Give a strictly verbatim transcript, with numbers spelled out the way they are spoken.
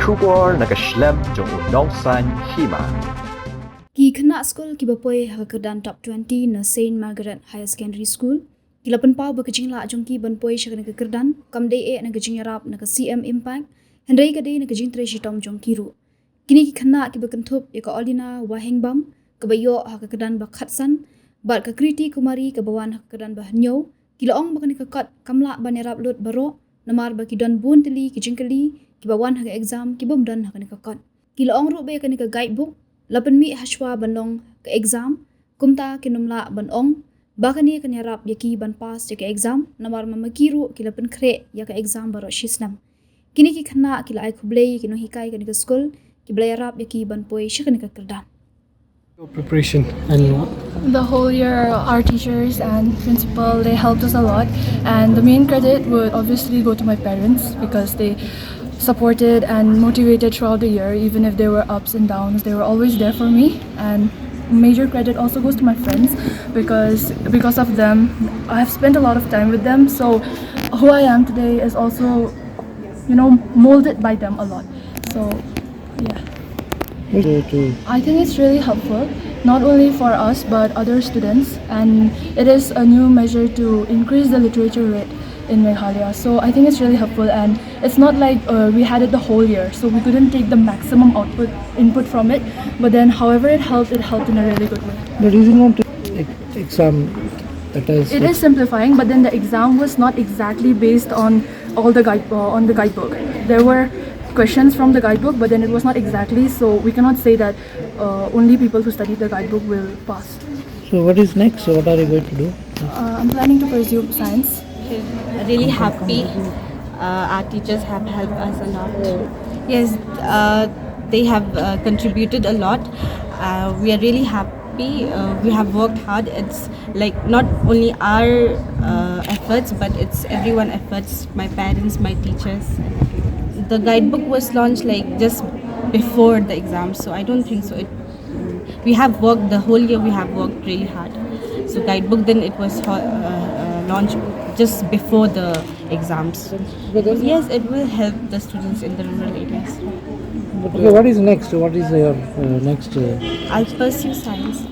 Khubor na ka shlem jong u nongsaiñ hima. Ki khynnah skul kiba poi ha ka kyrdan top twenty na Saint Margaret Higher Secondary School ki la pynpaw ba ka jinglah jong ki ban poi sha kane ka kyrdan kam dei eh na ka jingïarap na ka C M Impact, hynrei ka dei na ka jingtrei shitom jong ki ruh. Kine ki khynnah kiba kynthup ïa ka Olina Wahengbam, kaba ïoh ha ka kyrdan ba khatsan, bad ka Kriti Kumari kaba wan ha ka kyrdan ba hynñiew, ki la ong ba kane ka kot kam lah ban ïarap lut baroh, namar ba ki don bun tylli ki jingkylli kiba wan ha ka exam kibym don ha kane ka kot. Ki la ong ruh ba ïa kane ka guidebook la pynmih hashwa ban long ka exam, kumta kin ym lah ban ong ba kane kan ïarap ïa ki ban pass ïa ka exam, namar ma ma ki ruh ki la pynkhreh ïa ka exam baroh shi snem. Kine ki khynnah ki la ai khublei ïa ki nonghikai kane ka skul kiba la ïarap ïa ki ban poi sha kane ka kyrdan. Preparation and The whole year, our teachers and principal, they helped us a lot. And the main credit would obviously go to my parents because they supported and motivated throughout the year, even if there were ups and downs, they were always there for me. And major credit also goes to my friends because because of them, I have spent a lot of time with them. So who I am today is also, you know, molded by them a lot. So, yeah. to, to I think it's really helpful, not only for us but other students, and it is a new measure to increase the literature rate in Meghalaya. So I think it's really helpful, and it's not like uh, we had it the whole year, so we couldn't take the maximum output input from it. But then, however it helped, it helped in a really good way. the reason on to ex- exam that is It is simplifying, but then the exam was not exactly based on all the guide uh, on the guidebook. There were questions from the guidebook, but then it was not exactly. So we cannot say that uh, only people who studied the guidebook will pass. So what is next? So what are you going to do? Uh, I'm planning to pursue science. Really happy. Uh, our teachers have helped us a lot. Yes, uh, they have uh, contributed a lot. Uh, we are really happy. Uh, we have worked hard. It's like not only our uh, efforts, but it's everyone efforts. My parents, my teachers, and everyone. The guidebook was launched like just before the exam, so I don't think so. It we have worked the whole year. We have worked really hard. So guidebook then it was uh, uh, launched just before the exams. Yes, it will help the students in the rural areas. Okay, what is next? What is your uh, next? Uh, I'll pursue science.